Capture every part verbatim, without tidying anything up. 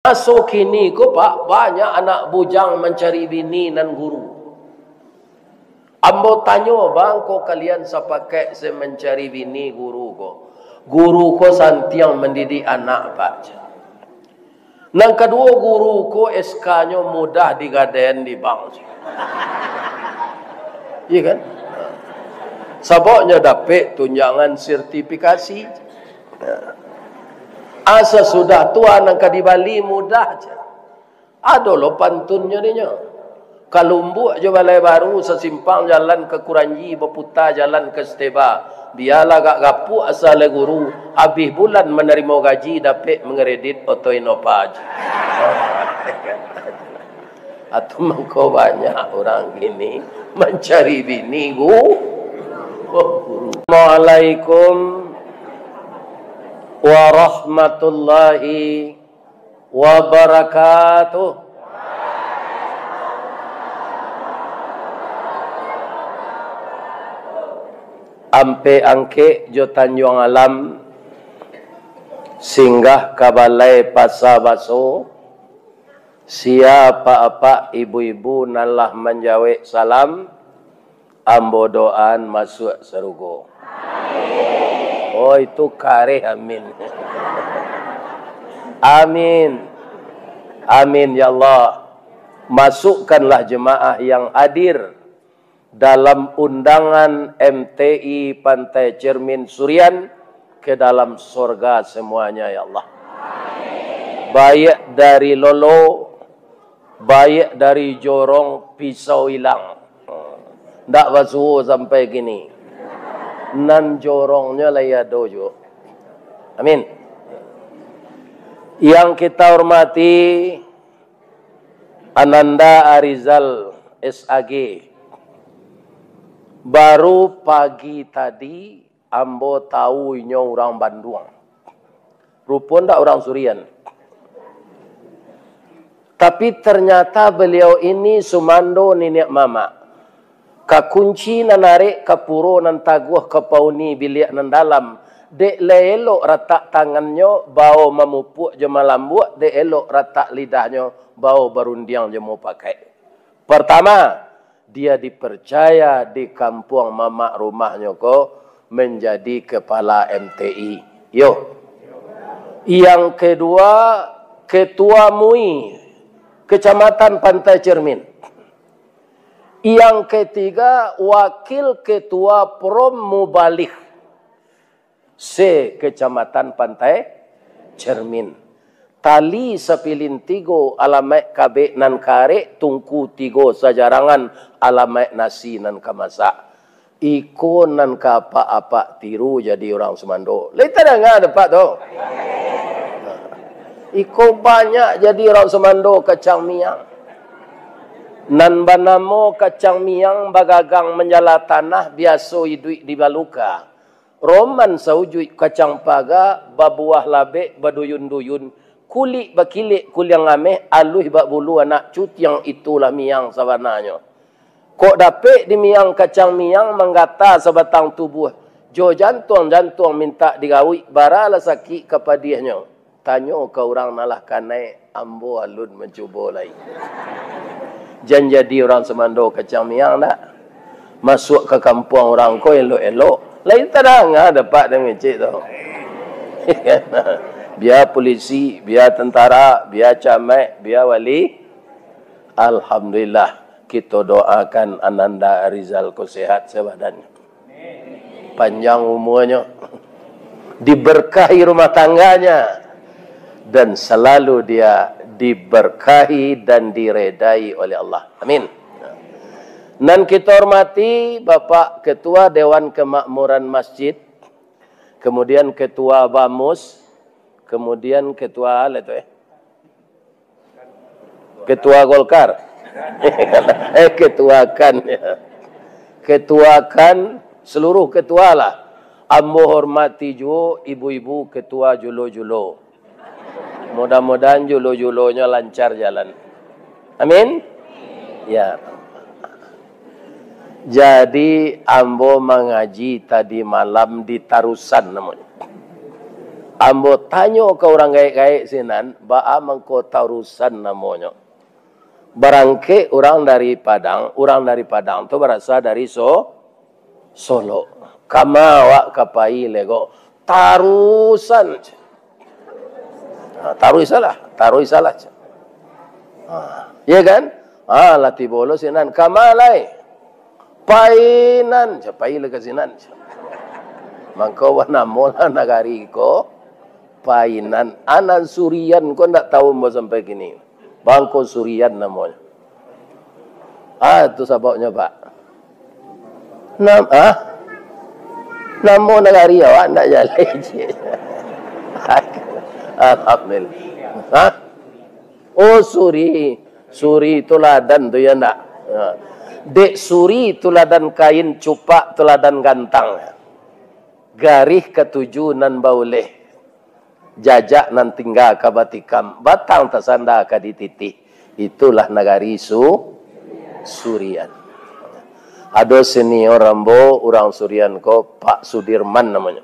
Maso kini ko, Pak, banyak anak bujang mancari bini nan guru. Ambo tanyo, bangko kalian sapakaik se mancari bini guru ko? Guru ko santiang mandidik anak, Pak. Nan kaduo, guru ko S K-nyo mudah digadaian di bank. Iya kan? Sababnyo dapek tunjangan sertifikasi. Ah, sasudah tu, ah, nan ka dibali mudah je. Ado lo pantunnyo dinyo. Kalumbuak jo Balai Baru, sasimpang jalan ka Kuranji, baputa jalan ka Steba. Bialah agak gapuak asa lai guru, abih bulan manarimo gaji, dapek mangkredit oto Innova je. Atu mangko banyak urang kini mancari bini gu-, guru. Assalamualaikum warahmatullahi wabarakatuh. Ampek Angkek jo Tanjuang Alam, singgah ka balai Pasa Baso, sia apak-apak ibu-ibu nan lah manjawek salam, ambo doaan masuak sarugo. Oh, itu kareh, amin. Amin. Amin, ya Allah. Masukkanlah jemaah yang hadir dalam undangan M T I Pantai Cermin Surian ke dalam sorga semuanya, ya Allah. Baiak dari lolo, baiak dari jorong pisau ilang. Ndak basuo sampai kini. Nan jorongnyo lai ado juo. Amin. Yang kita hormati, Ananda Arizal, S A G. Baru pagi tadi, ambo tahu inyo urang Banduang. Rupo ndak urang Surian. Tapi, ternyata beliau ini sumando niniak mamak. Ka kunci nan arek, ka puro nan taguah, ka pauni biliak nan dalam. Dek lai elok ratak tangannyo, bao mamupuak jo malambuak, dek elok ratak lidahnyo, bao barundiang jo mupakaik. Pertama, dia dipercaya di kampuang mamak rumahnyo ko menjadi kepala M T I. Yo. Yang kedua, Ketua MUI Kecamatan Pantai Cermin. Yang ketiga, Wakil Ketua Prom Mubalih se-Kecamatan Pantai Cermin. Tali sapilin tigo, alamaik kabek nan karek, tungku tigo sajarangan, alamaik nasi nan ka masak. Iko nan ka apak-apak tiru jadi urang sumando. Lai tadanga dek apak tu? Iko banyak jadi urang sumando kacang miang. Nan banamo kacang miang bagagang manjala tanah, biaso iduik di baluka. Roman saujuik kacang paga, babuah labek, baduyun-duyun, kulik bakilek kuliang ameh, aluih bak bulu anak cutiang, itulah miang sabananyo. Kok dapek di miang kacang miang, manggata sabatang tubuah, jo jantuang-jantuang mintak digawik, baralah sakik ka padiahnyo. Tanyo ka urang nan lah kanai, ambo alun mancubo lai. Jan jadi urang sumando kacang miang ndak? Masuak ka kampuang urang ko elok-elok. Lai tadanga dek apak dek ngecek tu. Bia pulisi, bia tentara, bia camat, bia wali. Alhamdulillah, kito doakan Ananda Arizal ko sehat sabadan. Panjang umuanyo, diberkahi rumah tangganya, dan selalu dia diberkahi dan diredai oleh Allah. Amin. Nan kita hormati Bapak Ketua Dewan Kemakmuran Masjid, kemudian Ketua BAMUS, kemudian Ketua, apa tu, eh? Ketua Golkar. Eh, Ketua KAN. Ketua KAN, seluruh ketua lah. Ambo hormati juo ibu-ibu ketua julo-julo. Mudah-mudahan julo-julonyo lancar jalan. Amin. Ya. Jadi, ambo mangaji tadi malam di Tarusan namonyo. Ambo tanyo ka urang gaek-gaek sinan, baa mangko Tarusan namonyo. Barangkek urang dari Padang, urang dari Padang tu barasa dari So-, Solok. Kama awak ka pai lego? Tarusan. Ha, taruih salah, taruih salah. Ha, iya kan? Ha, lah tibo lo sinan. Kama lai? Painan, pai lah ka sinan. Mangko banamo lah nagari ko Painan. Anan Surian ko ndak tahu ambo sampai kini. Bangko Surian namonyo. Ah, tu sababnyo, Pak. Nam-, ah? Namo nagari awak ndak jaleh, cik. Alhamdulillah. Hah? Oh, suri. Suri tuladan tu, ya ndak? Ha. Dek suri tuladan kain, cupak tuladan gantang. Garih katuju nan bauleh. Jajak nan tingga ka batikam, batang tasanda ka dititih. Itulah nagari Su-, Surian. Ado senior ambo, urang Surian ko, Pak Sudirman namonyo.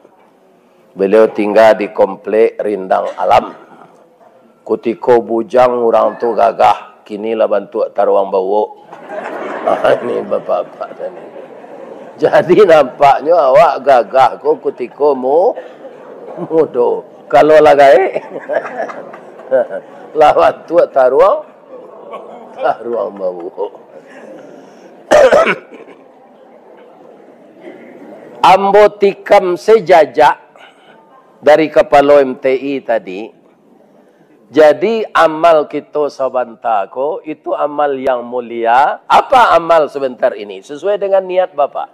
Beliau tingga di Komplek Rindang Alam. Kutiko bujang urang tu gagah, kini lah bantuak taruang bauak. Ah, ini bapak-bapak tadi. Jadi, nampaknyo awak gagah ko kutiko mu-, mudo. Kalau lah gaek, lah bantuak taruang, taruang bauak. Ambo tikam sajajak dari kapalo M T I tadi. Jadi, amal kito sabanta ko, itu amal yang mulia. Apa amal sebentar ini? Sesuai dengan niat Bapak.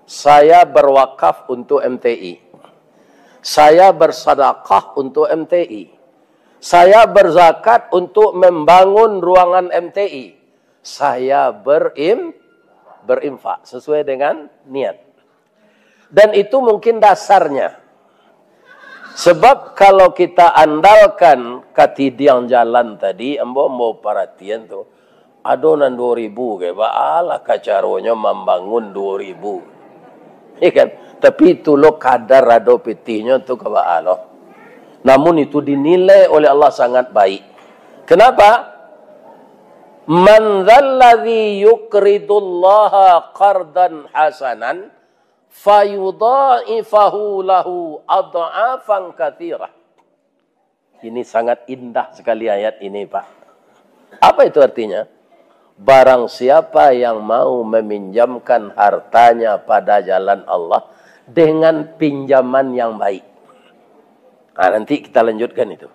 Saya berwakaf untuk M T I. Saya bersadakah untuk M T I. Saya berzakat untuk membangun ruangan M T I. Saya berim-, berinfak sesuai dengan niat. Dan itu mungkin dasarnya. Sebab kalau kita andalkan katidiang jalan tadi, ambo, ambo paratian tu, ado nan duo ribu ke, baalah ka caronyo mambangun duo ribu. Ya kan? Tapi itu lo kadar ado pitihnyo tu ka baa lo. Namun itu dinilai oleh Allah sangat baik. Kenapa? "Man dzalladzi yuqridullaha qardan hasanan fayudha'ifahu lahu adh'afan katsirah." Ini sangat indah sekali ayat ini, Pak. Apa itu artinya? Barang siapa yang mau meminjamkan hartanya pada jalan Allah dengan pinjaman yang baik. Nah, nanti kita lanjutkan itu.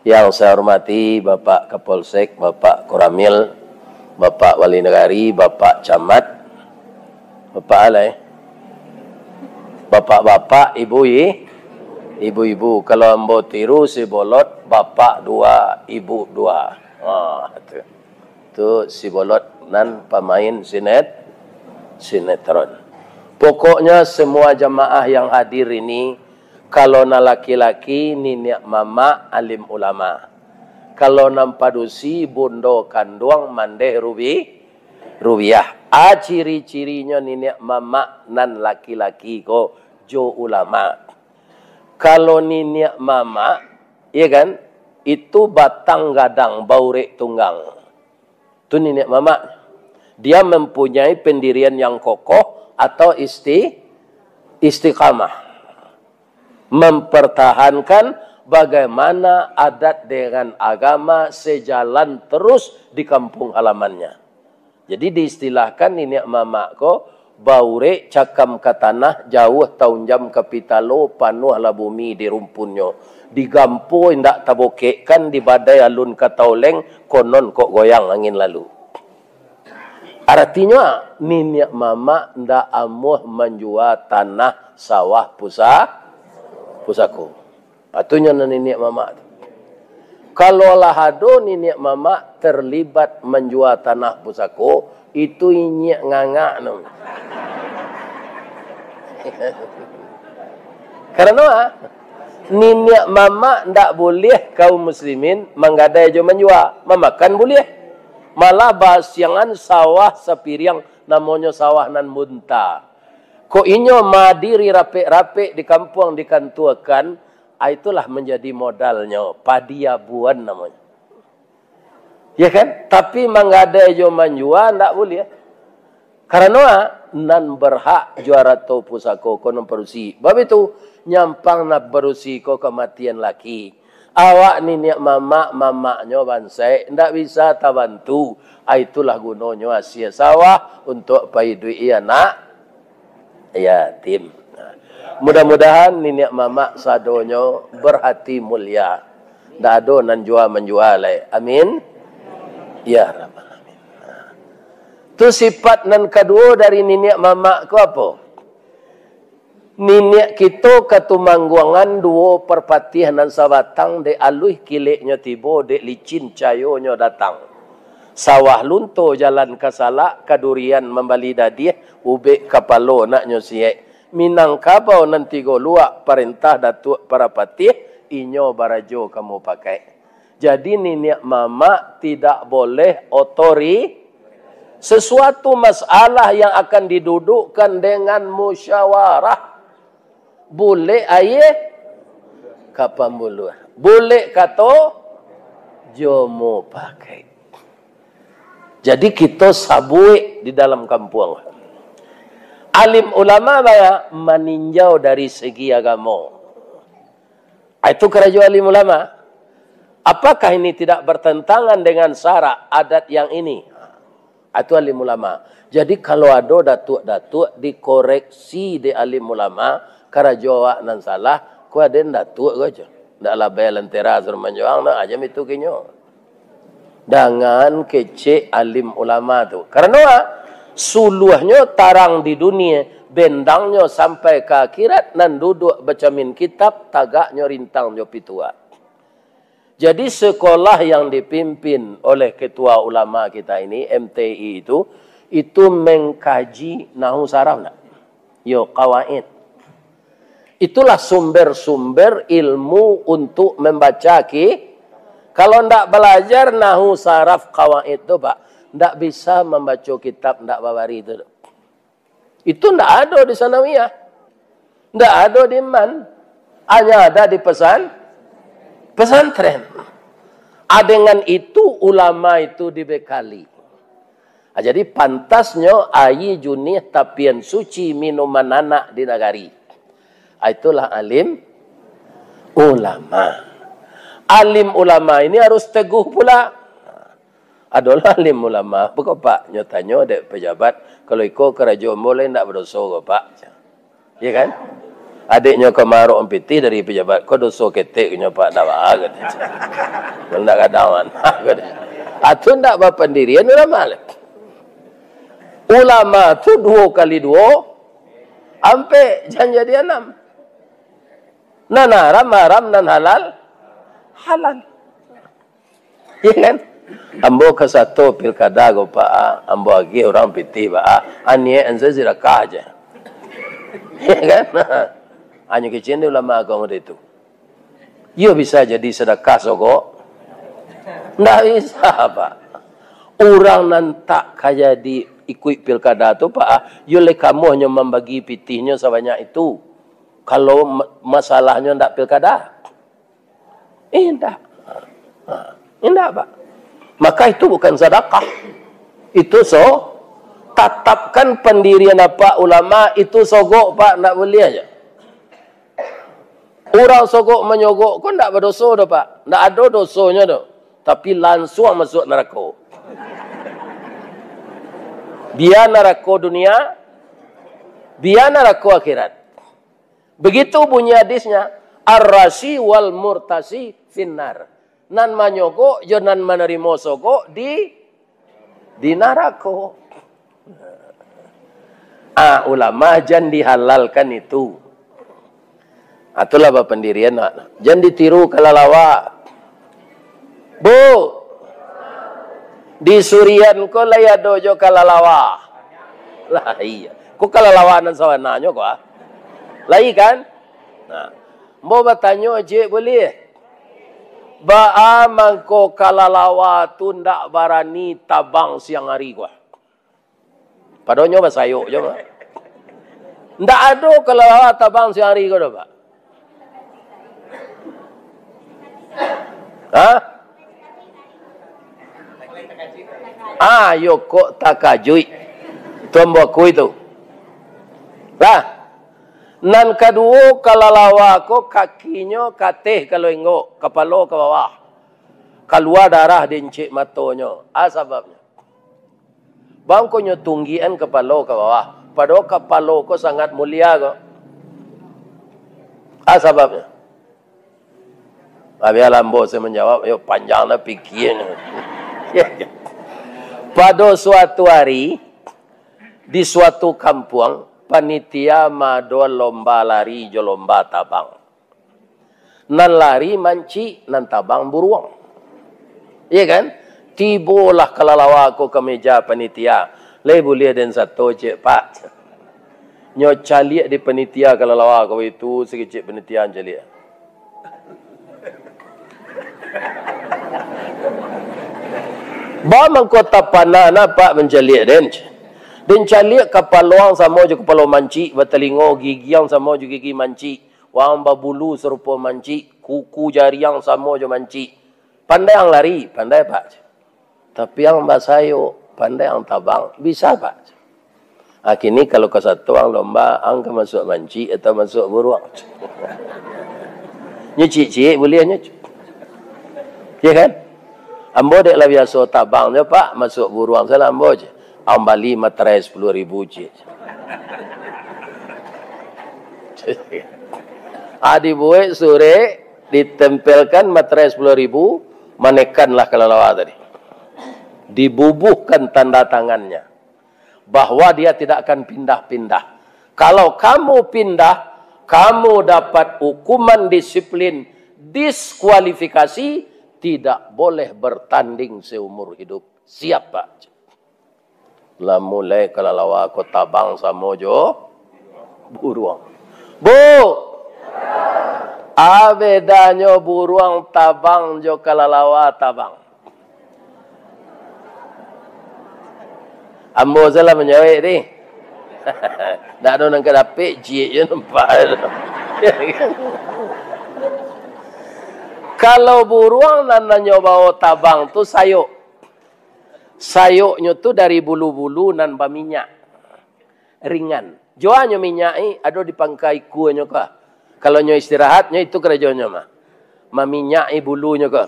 Yang saya hormati Bapak Kapolsek, Bapak Koramil, Bapak Wali Nagari, Bapak Camat, Bapak alai, bapak-bapak, ibu i-, ibu-ibu. Kalau ambo tiru Sibolot, bapak dua, ibu dua. Ha, tu. Tu Sibolot nan pamain sinet-, sinetron. Pokoknya semua jamaah yang hadir ini, kalau nan laki-laki, niniak mamak, alim ulama. Kalau nan padusi, bundo kanduang, mandeh rubi-, rubiah. A ciri-cirinyo niniak mamak nan laki-laki ko jo ulama. Kalau niniak mamak, ya kan, itu batang gadang, baurek tunggang. Tu niniak mamak. Dia mempunyai pendirian yang kokoh atau isti-, istiqamah. Mempertahankan bagaimana adat dengan agama sejalan terus di kampung halamannya. Jadi diistilahkan niniak mamak ko, baurek cakam ka tanah, jauah taunjam ka pitalo, panuahlah bumi di rumpunnyo. Digampo indak tabokekkan, dibadai alun ka tauleng, konon kok goyang angin lalu. Aratinyo, niniak mamak ndak amuah manjua tanah sawah pusa-, pusako. Atunyo nan niniak mamak tu. Kalau lah ado niniak mamak terlibat manjua tanah pusako, itu inyiak ngangak no. Karano, ah, niniak mamak ndak buliah kaum muslimin manggadai jo manjua, mamakan buliah. Malah basiangan sawah sapiriang, namonyo sawah nan munta. Kok inyo madiri rapek-rapek di kampuang dikantuakan, Ah, itulah manjadi modalnyo, padiabuan namonyo. Ya kan? Tapi manggadai jo manjua ndak buliah. Karano, ah, nan berhak jo arato pusako ko nan padusi. Bab itu, nyampang nan padusi ko kamatian laki. Awak niniak mamak, mamaknyo bansaik, ndak bisa tabantu. Ah, itulah gunonyo asia sawah untuak paiduik-i anak yatim. Mudah-mudahan niniak mamak sadonyo berhati mulia. Ndak ado nan jua manjua lai. Amin. Ya Rabbal Alamin. Tu sifat nan kaduo dari niniak mamak ko apo? Niniak kito Katumangguangan duo Parpatiah nan sabatang, dek aluih kileknyo tibo, dek licin cayonyo datang. Sawah lunto jalan ka Salak, ka Durian mambali dadiah, ubek kapalo naknyo siek. Minangkabau nan tigo luak, parentah Datuak Parapatiah, inyo barajo ka mupakaik. Jadi niniak mamak tidak boleh otori-, sesuatu masalah yang akan didudukkan dengan musyawarah, bulek aia ka pambuluah, bulek kato jo mupakaik. Jadi kito sabuik di dalam kampuang. Alim ulama banyak maninjau dari segi agamo. Ah, itu karajo alim ulama. Apakah ini tidak bertentangan dengan syarak adat yang ini? Ah, itu alim ulama. Jadi, kalau ado datuak-datuak dikoreksi dek alim ulama, karajo awak nan salah, ko aden datuak ko ajo. Ndak labai lentera suruh manjuang, nah, aja mitu kinyo. Dangan kecek alim ulama tu. Karano, ah, suluahnyo tarang di dunia, bendangnyo sampai ka akhirat, nan duduak bacamin kitab, tagaknyo rintang jo pituah. Jadi, sekolah yang dipimpin oleh ketua ulama kita ini, M T I itu, itu mengkaji nahu saraf ndak? Yo, kawaid. Itulah sumber-sumber ilmu untuk membaca ki-, kalau ndak balajar nahu saraf kawaid tu, Pak, ndak bisa mambaco kitab ndak babari tu. Itu ndak ado di sanawiyah. Ndak ado di man. Hanya ada di pesan-, pesantren. Ah, dengan itu ulama itu dibekali. Ah, jadi pantasnyo aia junih tapian suci minuman anak di nagari. Ah, itulah alim ulama. Alim ulama ini harus teguh pula. Adolah alim ulama, apo ko, Pak? Nyo tanyo dek pejabat, "Kalau iko karajo ambo lai ndak badoso ko, Pak?" Ya kan? Adiknyo ka maarok pitih dari pejabat, "Ko doso ketek," nyo, "Pak, ndak baa," kato. "Ndak gadang mano," kato. Atu ndak bapandirian ulama lai. Ulama tu duo kali duo, ampek, jan jadi anam. Nan haram, haram, nan halal, halal. Iya kan? Ambo ka sato pilkada ko, Pak, ah, ambo agiah urang pitih, Pak, ah, aniek an sajo sadakah aja. Iya kan? Hanyo kecek ni ulama agamo itu. Iyo bisa jadi sadakah sogok? Ndak bisa, Pak. Urang nan tak ka jadi ikuik pilkada tu, Pak, ah, iyo lai kamuahnyo mambagi pitihnyo sabanyak itu. Kalau ma-, masalahnyo ndak pilkada. Indak. Ha, indak, Pak. Maka itu bukan sadakah. Itu so-, tatapkan pandirian apak ulama, itu sogok, Pak, ndak buliah aja. Urang sogok manyogok ko ndak badoso doh, Pak. Ndak ado dosonyo doh. Tapi lansuang masuak narako. Bia narako dunia, bia narako akhirat. Begitu bunyi hadisnya, "Ar-rasi wal murtasi finnar." Nan manyogok jo nan manarimo sogok di, di narako. Ah, ulama jan dihalalkan itu. Ah, itulah bapandirian, nak. Jan ditiru kalalawa. Bu, di Surian ko lai ado jo kalalawa. Lah, iya. Ko kalalawa nan sabananyo ko, ah. Lai kan? Nah, ambo batanyo ciek buliah. Baa mangko kalalawa tu ndak barani tabang siang ari ko, ah? Padonyo basayok jo, Pak. Ndak ado kalalawa tabang siang ari ko doh, Pak. Ha? Ah, yo kok takajuik. Tuan baku itu. Lah. Nan kaduo, kalalawa ko kakinyo kateh ka lengok, kapalo ka bawah. Kalua darah di incik matonyo. Ah, sababnyo. Bangkonyo tunggian kapalo ka bawah. Padahal kapalo ko sangat mulia ko. Ah, sababnyo. Tapi alambo saya manjawab, yo panjang lah pikianyo. Pado suatu hari, di suatu kampuang, panitia maado lomba lari jo lomba tabang. Nan lari mancik, nan tabang buruang. Iya kan? Tibolah kalalawa ko ka meja panitia. Lai buliah den sato, cek, Pak? Nyo caliak di panitia kalalawa ko itu, sakecek panitia caliak. Ba mangko tapanah nah, Pak, mancaliak den. Den caliak kapalo ang samo jo kapalo mancik, batalingo, gigi ang samo jo gigi mancik. Waang babulu sarupo mancik, kuku jari ang samo jo mancik. Pandai ang lari, pandai, Pak. Tapi ang basayok, pandai ang tabang, bisa, Pak. Ah, kini kalau ka sato ang lomba, ang ka masuak mancik atau masuak buruang? Nyo ciek-ciek buliah nyo. Ya kan? Ambo dek lah biaso tabang nyo, Pak, masuak buruang salah ambo je. Ang bali materai sapuluah ribu ciek. Ah, dibuek surek, ditempelkan materai sapuluah ribu, manekanlah kalalawa tadi. Dibubuhkan tanda tangannya bahwa dia tidak akan pindah-pindah. Kalau kamu pindah, kamu dapat hukuman disiplin, diskualifikasi, tidak boleh bertanding seumur hidup. Siap, Pak? Lah mulai kalalawa ko tabang samo jo buruang. Bu! A bedanyo buruang tabang jo kalalawa tabang? Ambo salah manjawek ni. Ndak ado nan ka dapek, ciek je nampak. Kalau buruang nan, nan nyo bao tabang tu sayok. Sayoknyo tu dari bulu-bulu nan baminyak, ringan. Juanyo minyak i ado di pangka ikuanyo ko. Kalau nyo istirahat, nyo itu karajonyo mah. Maminyaki bulunyo ko.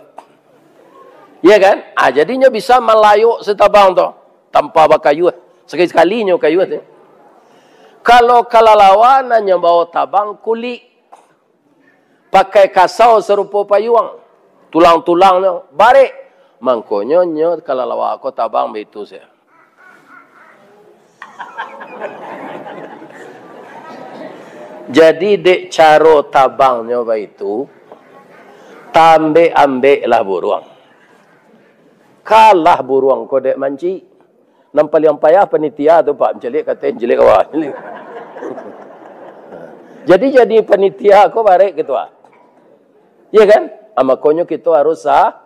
Iya kan? Ah, jadi nyo bisa malayok satabang tu tanpa bakayuah. Sakali-sakali nyo kayuah tu. Kalau kalalawa nan nyo bao tabang kulik, pakai kasau sarupo payuang, tulang-tulangnyo barek. Mangkonyo nyo kalalawa ko tabang baitu sajo. Jadi, dek caro tabangnyo baitu, tambek-ambeklah buruang. Kalah buruang ko dek mancik. Nan paliang payah panitia tu, Pak, mancaliak ka ateh, mancaliak ka bawah. Jadi, jadi panitia ko barek ketua. Iya kan? Ah, makonyo kito harus sa-,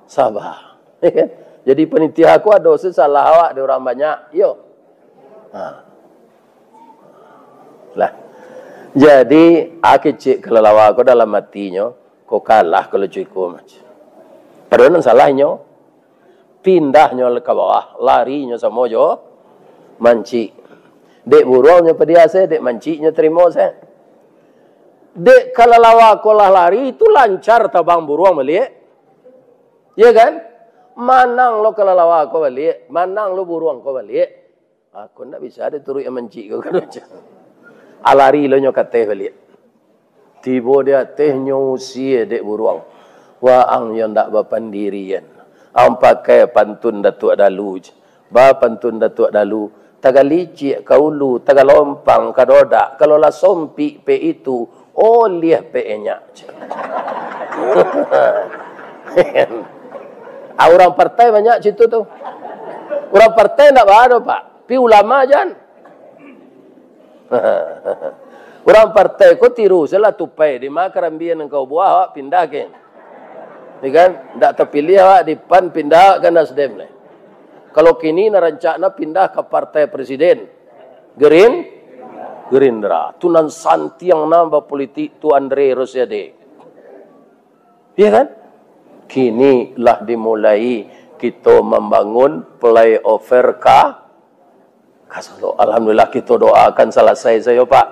saba. Iya kan? Jadi panitia ko ado se salah awak dek urang banyak. Iyo. Ha. Lah. Jadi, a kecek kalalawa ko dalam atinyo, ko kalah kalau cuko mancik. Padahal nan salah inyo. Pindahnyo ka bawah, larinyo samo jo mancik. Dek buruangnyo padiah se, dek manciknyo tarimo se. Dek kalalawa ko lah lari, itu lancar tabang buruang baliak. Iya kan? Manang lo kalalawa ko baliak, manang lo buruang ko baliak. Aku ndak bisa dituruik mancik ko, kan macam. Alari lo nyo ka ateh baliak. Tibo di ateh nyo usie dek buruang. Waang yo ndak bapandirian. Ang pakai pantun Datuak Dalu je. Ba pantun Datuak Dalu, tagalicik ka ulu, tagalompang ka dodak, kalau lah sompik pek itu, oliah pek enyak. Ah, urang partai banyak situ tu. Urang partai ndak baa doh, Pak. Pi ulama jan. Urang partai ko tiru salah tupai, di ma karambia nan ka ubuah, awak pindah ken. Ni kan, ndak tapiliah awak di PAN, pindah ka Nasdem lai. Kalau kini nan rancak nah pindah ka partai presiden. Gerin-, Gerindra. Tu nan santiang nah bapolitik tu Andre Rosiade. Iya kan? Kini lah dimulai kito mambangun flyover ka, ka Solok. Alhamdulillah, kito doakan salasai sajo, Pak.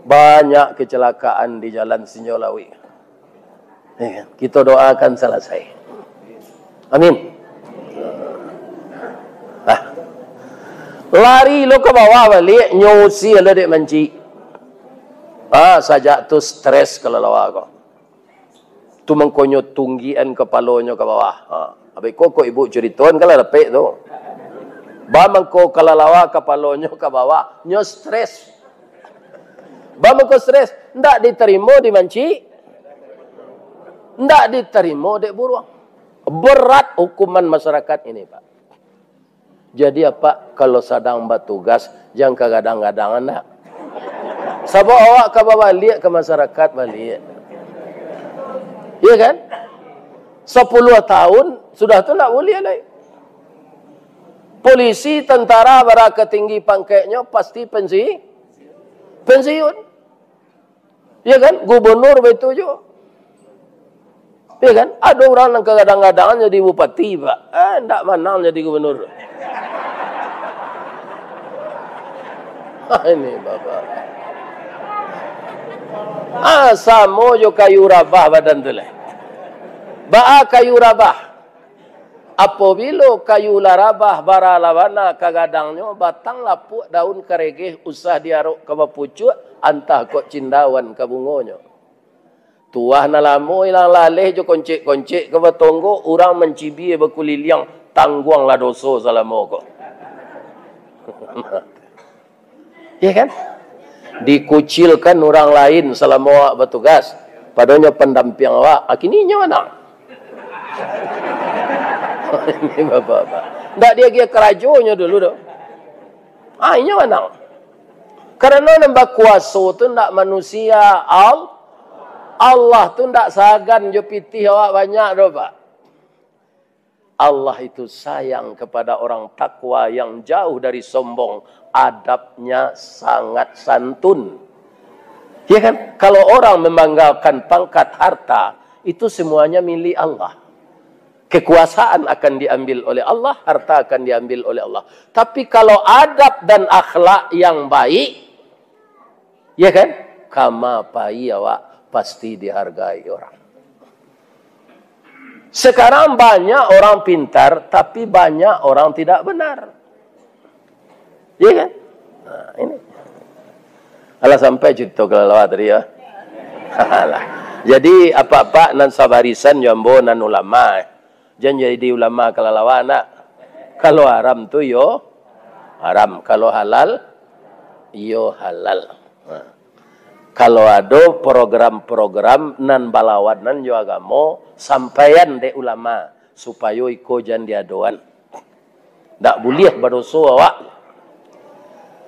Banyak kecelakaan di jalan Sinjolawik. Iya kan? Kito doakan salasai. Amin. Nah. Lari lo ka bawah baliak, nyo usia lo dek mancik. Ah, sajak tu stres kalalawa ko. Tu mangkonyo tunggian kapalonyo ka bawah. Ha. Abih ko, kok ibu curitoan, kalau dapek tu. Ba mangko kalalawa kapalonyo ka bawah, nyo stres. Ba mangko stres, ndak ditarimo di mancik, ndak ditarimo dek buruang. Berat hukuman masyarakat ini, Pak. Jadi, Apak, kalau sadang batugas, jan kagadang-gadang, ndak. Sabab awak ka babaliak ka masyarakat baliak. Iya kan? Sapuluah tahun, sudah tu ndak buliah lai. Polisi, tentara, bara ka tinggi pangkeknyo, pasti pensi-, pensiun. Iya kan? Gubernur baitu juo. Iya kan? Ado urang nan kagadang-gadang jadi bupati, Pak. Eh, ndak manang jadi gubernur. Ah, ini Bapak. Ah, samo jo kayu rabah badan tu lah. Baa kayu rabah? Apobilo kayu lah rabah, bara lah bana kagadang nyo, batang lapuak, daun karegeh, usah diarok ka bapucuak, antah kok cindauan ka bungonyo. Tuah nan lamo ilang laleh jo koncek-koncek ka batonggo, urang mancibia bakuliliang, tangguanglah doso salamo ko. Ya kan? Dikucilkan urang lain salamo awak batugas, padonyo pandampiang awak, ah, kini inyo manang. Ini bapak-bapak. Ndak diagiah karajonyo dulu doh. Ah, inyo manang. Karano nan bakuaso tu ndak manusia, Al-, Allah tu ndak sagan jo pitih awak banyak doh, Pak. Allah itu sayang kepada orang takwa yang jauh dari sombong, adabnya sangat santun. Ya kan? Kalau orang membanggakan pangkat, harta, itu semuanya milik Allah. Kekuasaan akan diambil oleh Allah, harta akan diambil oleh Allah. Tapi kalau adab dan akhlak yang baik, ya kan? Kama pai awak pasti dihargai orang. Sekarang banyak orang pintar, tapi banyak orang tidak benar. Ya kan? Nah, ini. Alah sampai carito kalalawa tadi ya. Alah. Jadi, apak-apak nan sabarisan jo ambo nan ulama, eh. Jan jadi ulama kalalawa, nak. Kalau haram tu yo haram, kalau halal yo halal. Nah. Kalau ado program-program nan balawanan jo agamo, sampaian dek ulama, supayo iko jan diadoan. Ndak buliah badoso awak.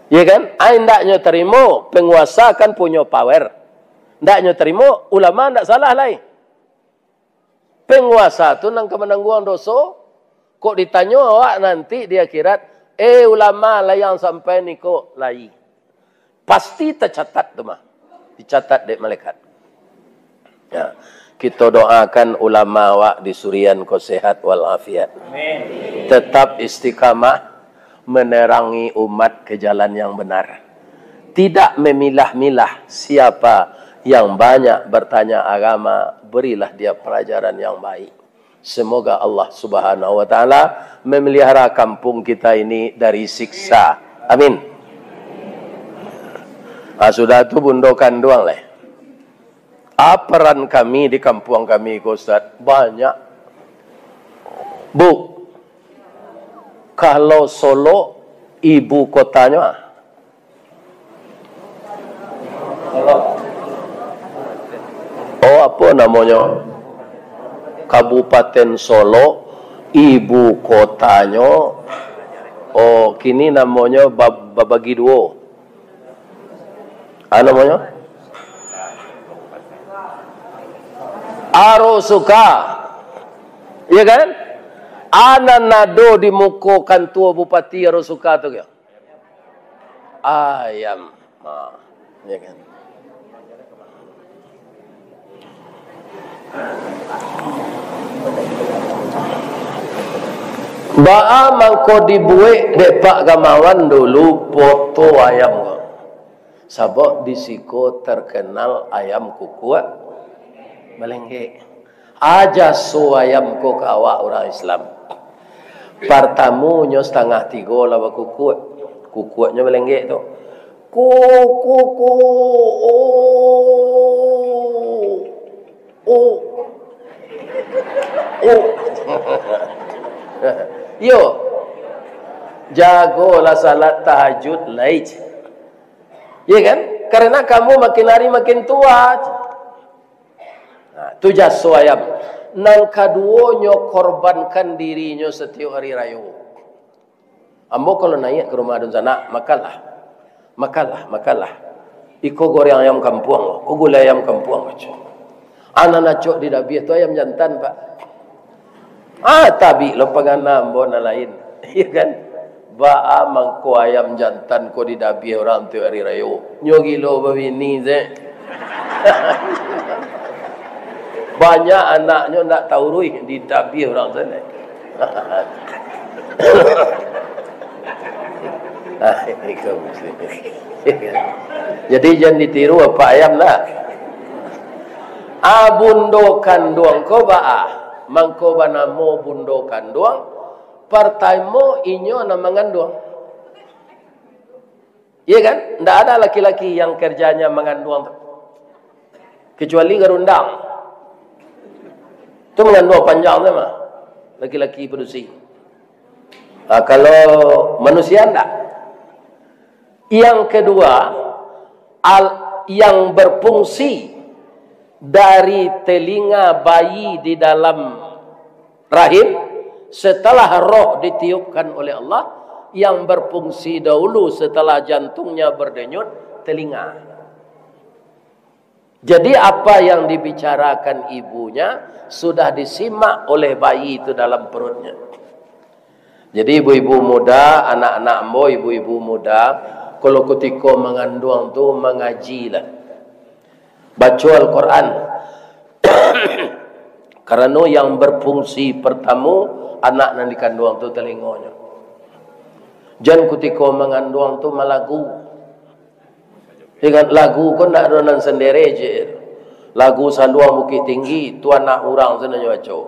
Ya kan? Ai ndak nyo tarimo, penguasa kan punyo power. Ndak nyo tarimo, ulama ndak salah lai. Penguasa tu nan ka manangguang doso. Kok ditanyo awak nanti di akhirat, "Eh, ulama, lai ang sampai niko?" Lai. Pasti tacatat tu mah. Dicatat dek malaikat. Ya. Kito doakan ulama awak di Surian ko sehat wal afiat. Amin. Tetap istiqamah menerangi umat ke jalan yang benar. Tidak memilah-milah siapa yang banyak bertanya agama, berilah dia pelajaran yang baik. Semoga Allah Subhanahu wa Ta'ala memelihara kampung kita ini dari siksa. Amin. Ah, sudah tu bundo kanduang leh. Ah, peran kami di kampuang kami ko, Ustaz, banyak. Bu, kalau Solok ibu kotanyo, ah. Oh, apo namonyo? Kabupaten Solok, ibu kotanyo, oh, kini namonyo Bab-, Babagi Duo. Ah, namonyo? Arosuka. Iya kan? Anan ado di muko kantua bupati Arosuka tu, kyo? Ayam. Ha, iya kan? Baa mangko dibuek dek Pak Gamawan dulu poto ayam ko? Sabab di siko terkenal ayam kukuak balenggek. Aja so ayam ko ka awak urang Islam. Partamu nyo satangah tigo lah bakukuak. Kukuaknyo balenggek tu. Ku, ku, ku, oh. Oh. Oh. Yo. Jagolah salat tahajud lai. Ya kan? Karena kamu makin hari makin tua. Nah, tu jaso ayam. Nan kaduonyo, korbankan dirinyo setiap hari rayo. Ambo kalau naiak ka rumah dunsanak, makanlah. Makanlah, makanlah. Iko goreng ayam kampuang, ko gulai ayam kampuang, baco. Anan acok di dabiah tu ayam jantan, Pak. Ah, tabik lo pangana ambo nan lain. Iya kan? Baa mangko ayam jantan ko di dabiah urang tu hari rayo. Nyo gilo babini, se. Banyak anaknyo ndak tauruih di dabiah urang tu, ne. Ah, iko muslim. Jadi, jan ditiru apak ayam lah. Ah, bundo kanduang ko baa? Mangko banamo bundo kanduang, partamo inyo nan manganduang. Iya kan? Ndak ada laki-laki yang kerjanya manganduang tu. Kecuali garundang. Tu manganduang panjang tu mah. Laki-laki padusi. Ah, kalau manusia ndak. Yang kedua, al-, yang berfungsi dari telinga bayi di dalam rahim, setelah roh ditiupkan oleh Allah, yang berfungsi dahulu setelah jantungnya berdenyut, telinga. Jadi, apa yang dibicarakan ibunya sudah disimak oleh bayi itu dalam perutnya. Jadi, ibu-ibu muda, anak-anak ambo, ibu-ibu muda, kalau kutiko manganduang tu, mangajilah. Baco Al-Quran. Karano yang berfungsi pertamo, anak nan dikanduang tu, talingonyo. Jan kutiko manganduang tu malagu. Ingat, lagu ko ndak ado nan sendiri je. Lagu Saluang Bukik Tinggi, tu anak urang tu nan nyo baco.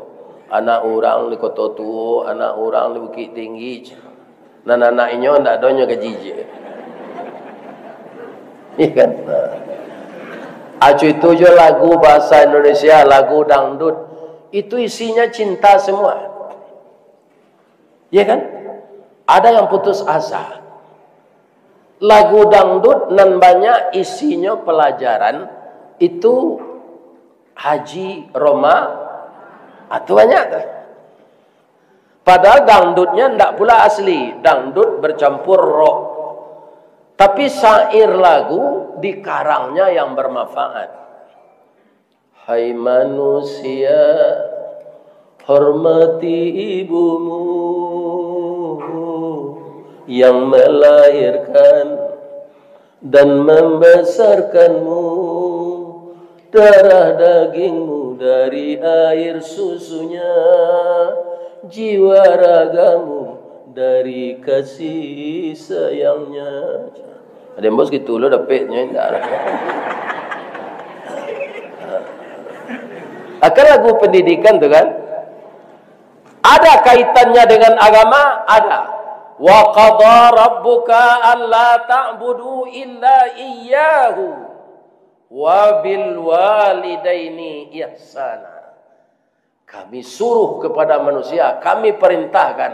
Anak urang di Koto Tuo, anak urang di Bukik Tinggi. Nan anak inyo ndak ado nyo gaji je. Iya kan? Nah. Acu itu jo lagu bahasa Indonesia, lagu dangdut. Itu isinya cinta semua. Iya kan? Ada yang putus asa. Lagu dangdut nan banyak isinyo pelajaran itu Haji Roma, ah, tu banyak tu. Padahal dangdutnya ndak pula asli, dangdut bercampur rock. Tapi syair lagu dikarangnya yang bermanfaat. Hai manusia, hormati ibumu yang melahirkan dan membesarkanmu, darah dagingmu dari air susunya, jiwa ragamu dari kasih sayangnya. Ada yang bos gitu lo dapatnya, indak. Akan lagu pendidikan tu kan, ada kaitannya dengan agama, ada. Wa qada rabbuka alla ta'budu illa iyyahu wa bil walidaini ihsana. Kami suruh kepada manusia, Kami perintahkan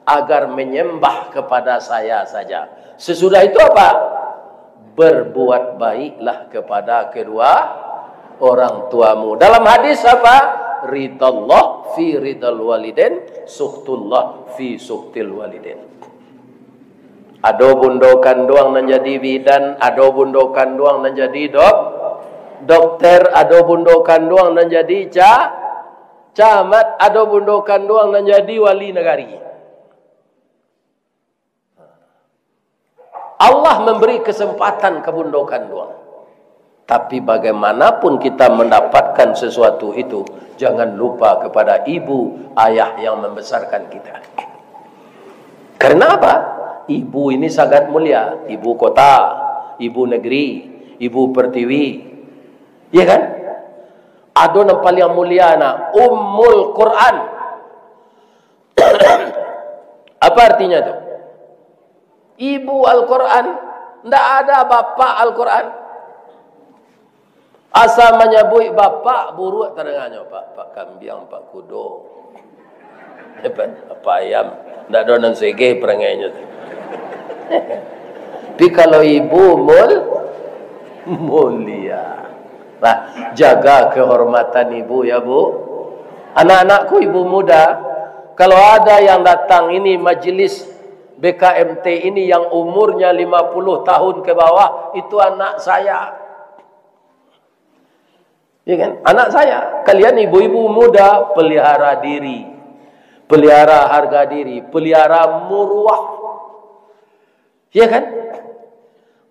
agar menyembah kepada Saya saja. Sesudah itu apa? Berbuat baiklah kepada kedua orang tuamu. Dalam hadis apa? Ridallah fi ridal walidain, sukhtullah fi sukhtil walidain. Ado bundo kanduang nan jadi bidan, ado bundo kanduang nan jadi dok-, dokter, ado bundo kanduang nan jadi ca-, camat, ado bundo kanduang nan jadi wali nagari. Allah memberi kesempatan ka bundo kanduang. Tapi bagaimanapun kita mendapatkan sesuatu itu, jangan lupa kepada ibu, ayah yang membesarkan kita. Karena apa? Ibu ini sangat mulia. Ibu kota, ibu negeri, ibu pertiwi. Ya kan? Ado nan paliang mulia, nak, Ummul Quran. Apa artinya tu? Ibu Al-Quran. Ndak ada bapak Al-Quran. Asa manyabuik bapak, buruak tadanganyo, Pak, Pak Kambiang, Pak Kudo, Pak Ayam. Ndak ado nan segeh perangainyo tu. Tapi kalau ibu mul-, mulia. Nah, jaga kehormatan ibu, ya, Bu. Anak-anakku, ibu muda, kalau ada yang datang ini majelis B K M T ini yang umurnya lima puluh tahun ke bawah, itu anak saya. Ya kan? Anak saya. Kalian ibu-ibu muda, pelihara diri. Pelihara harga diri, pelihara muruah. Ya kan?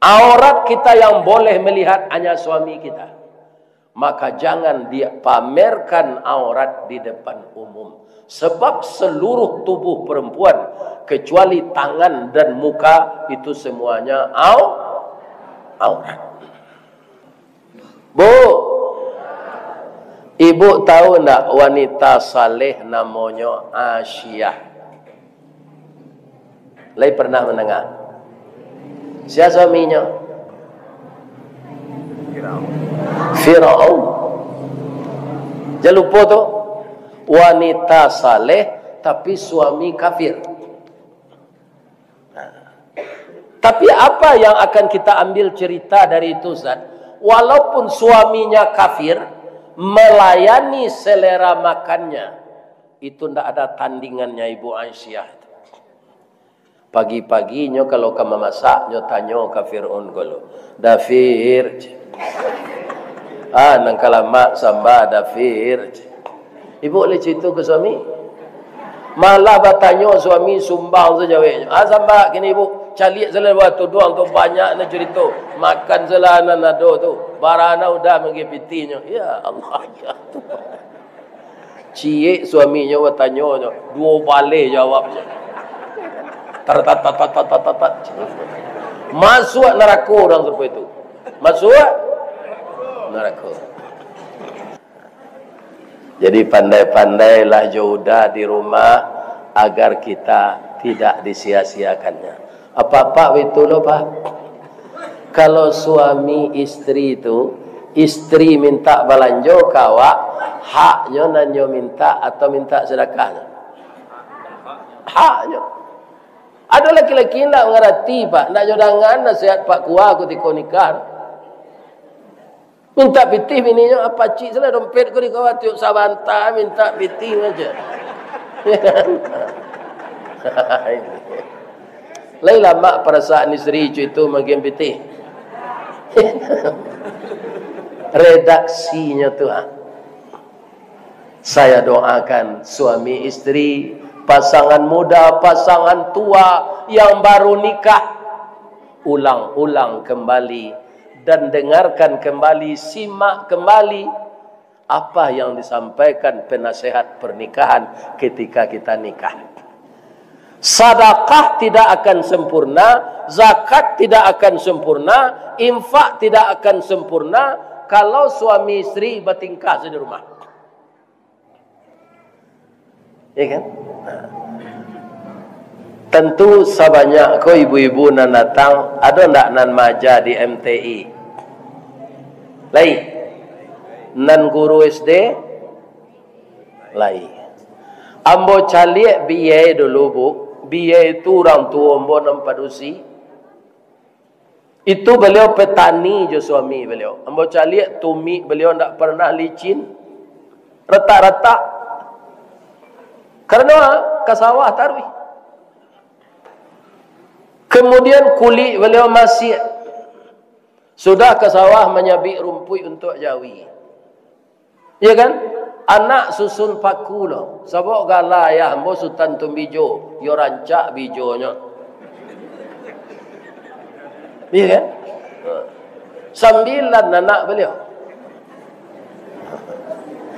Aurat kita yang boleh melihat hanya suami kita. Maka jangan dipamerkan aurat di depan umum. Sebab seluruh tubuh perempuan, kecuali tangan dan muka, itu semuanya au-, aurat. Bu, ibu tahu ndak wanita saleh namonyo Asiah? Lai pernah mandanga? Sia suaminyo? Firaun. Jan lupo tu, wanita saleh tapi suami kafir. Nah. Tapi apa yang akan kita ambil cerita dari itu, Ustaz? Walaupun suaminya kafir, melayani selera makannya, itu ndak ada tandingannya Ibu Aisyah itu. Pagi-paginyo kalau ka mamasak, nyo tanyo ka Fir'aun ko lo, "Dafir," cek. "Ah, nan ka lamak samba, Dafir," cek. Ibu lai carito ka suami. Malah batanyo suami, sumbang sajo jaweknyo. "Ah, samba kini, Ibu. Caliak salah buah tuduang tu, banyak nan carito. Makan salah nan ado tu. Barana udah manggipitinyo." Ya Allah, ya Tuhan. Ciek suaminyo batanyo, duo baleh jawabnyo. Tar, tar, tar. Masuak narako urang serupo itu. Masuak narako. Jadi, pandai-pandailah jo uda di rumah, agar kita tidak disia-siakannya. Apak-apak baitulah, Pak. Kalau suami istri tu, istri mintak balanjo ka awak, haknyo nan nyo mintak atau mintak sadakahnyo? Haknyo. Ado laki-laki indak mangarati, Pak, indak nyo dangan nasihat Pak Kua kutiko nikah. Mintak pitih bininyo, "Ah, pacik salah dompet ko di kawah, tiok sabanta mintak pitih sajo." Lai lamak parasaan istri co itu maagiah pitih. Redaksinyo tu, ha. Saya doakan suami istri, pasangan muda, pasangan tua yang baru nikah, ulang-ulang kembali dan dengarkan kembali, simak kembali apa yang disampaikan penasehat pernikahan ketika kita nikah. Sadakah tidak akan sempurna, zakat tidak akan sempurna, infak tidak akan sempurna kalau suami istri batingkah sajo di rumah. Ya kan? Tentu sabanyak ko ibu-ibu nan datang, ado ndak nan maaja di M T I? Lai. Nan guru S D? Lai. Ambo caliak biyai dulu, Bu. Biyai tu urang tuo ambo nan padusi. Itu baliau petani jo suami baliau. Ambo caliak tumik baliau ndak pernah licin, ratak-ratak. Karano ka sawah taruih. Kemudian kulik baliau masiak. Sudah ka sawah manyabik rumpuik untuak jawi. Iya kan? Anak susun paku lo. Sabab gala ayah ambo Sutan Tumbijo, yo rancak bijonyo. Iya kan? Sambilan anak baliau.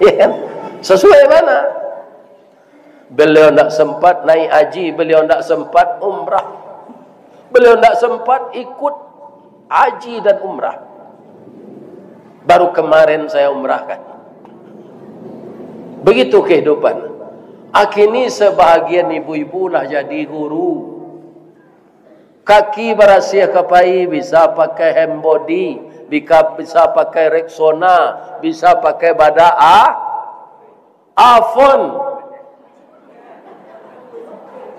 Iya kan? Sasuai bana. Beliau ndak sempat naik haji, beliau ndak sempat umrah. Beliau ndak sempat ikut haji dan umrah. Baru kemarin saya umrahkan. Begitu kehidupan. Kini sebahagian ibu-ibu lah jadi guru. Kaki barasiah ka pai, bisa pakai hand body, bika-, bisa pakai Rexona, bisa pakai badak a-, Avon,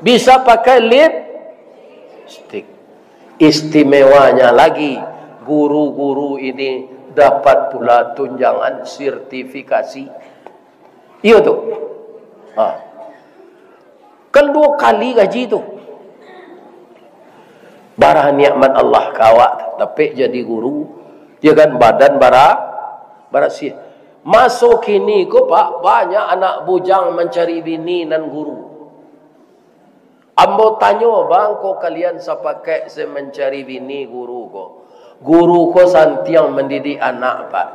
bisa pakai lipstick. Istimewanya lagi, guru-guru ini dapat pula tunjangan sertifikasi. Iyo tu. Ha. Kan duo kali gaji tu. Bara nikmat Allah ka awak, dapek jadi guru, ya kan, badan bara-, barasiah. Maso kini ko, Pak, banyak anak bujang mancari bini nan guru. Ambo tanyo, bang, ko kalian sapakek se mancari bini guru ko? Guru ko santiang mandidik anak, Pak.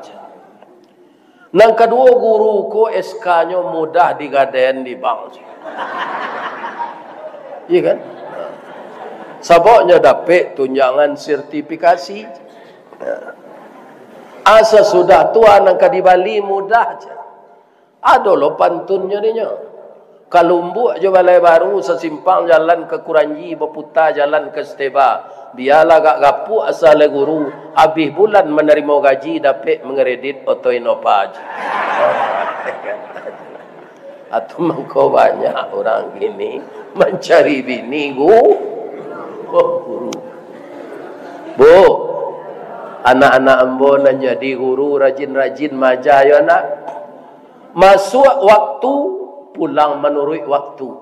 Nan kaduo, guru ko S K-nyo mudah digadaian di bank. Iya kan? Sababnyo dapek tunjangan sertifikasi. Asa sudah tu, nan ka dibali mudah se. Ado lo pantunnyo dinyo. Ka Lumbuk jo Balai Baru, sasimpang jalan ka Kuranji, baputa jalan ka Steba. Bialah agak gapuak asa lai guru, abih bulan manarimo gaji, dapek mangredit oto Innova. Atu mangko banyak urang kini mancari bini gu-, guru. Bu, anak-anak ambo nan jadi guru, rajin-rajin maaja yo, nak. Masuak waktu, pulang manuruik waktu.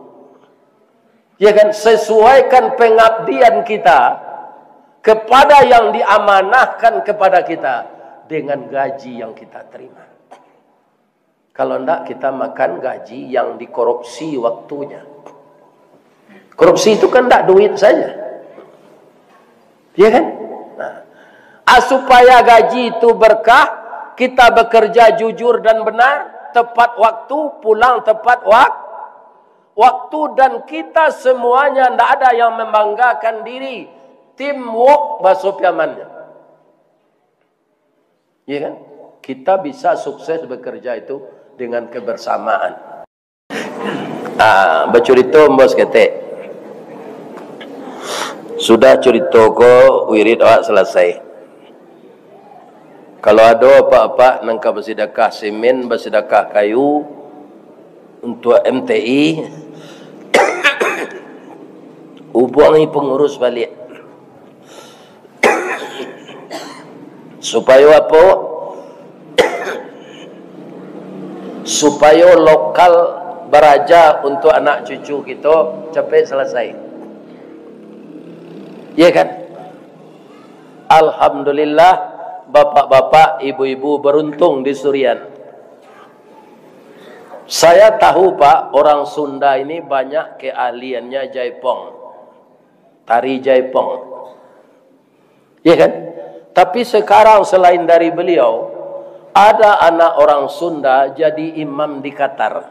Ya kan? Sesuaikan pengabdian kita kepada yang diamanahkan kepada kita dengan gaji yang kita terima. Kalau ndak, kita makan gaji yang dikorupsi waktunya. Korupsi itu kan ndak duit saja. Ya kan? Nah. Ah, supaya gaji itu berkah, kita bekerja jujur dan benar, tepat waktu, pulang tepat wak-, waktu, dan kita semuanya ndak ada yang membanggakan diri. Teamwork, bahasa Piamannya. Ya kan? Kita bisa sukses bekerja itu dengan kebersamaan. Ah, bacurito ambo saketek. Sudah curito ko, wirid awak salasai. Kalau ado apak-apak nan ka basidakah simin, basidakah kayu untuak M T I, hubungi pangurus baliak. Supayo apo? Supayo lokal baraja untuak anak cucu kito capek salasai. Iya kan? Alhamdulillah, bapak-bapak, ibu-ibu beruntung di Surian. Saya tahu, Pak, orang Sunda ini banyak keahliannya jaipong. Tari jaipong. Ya kan? Tapi sekarang selain dari beliau, ada anak orang Sunda jadi imam di Qatar.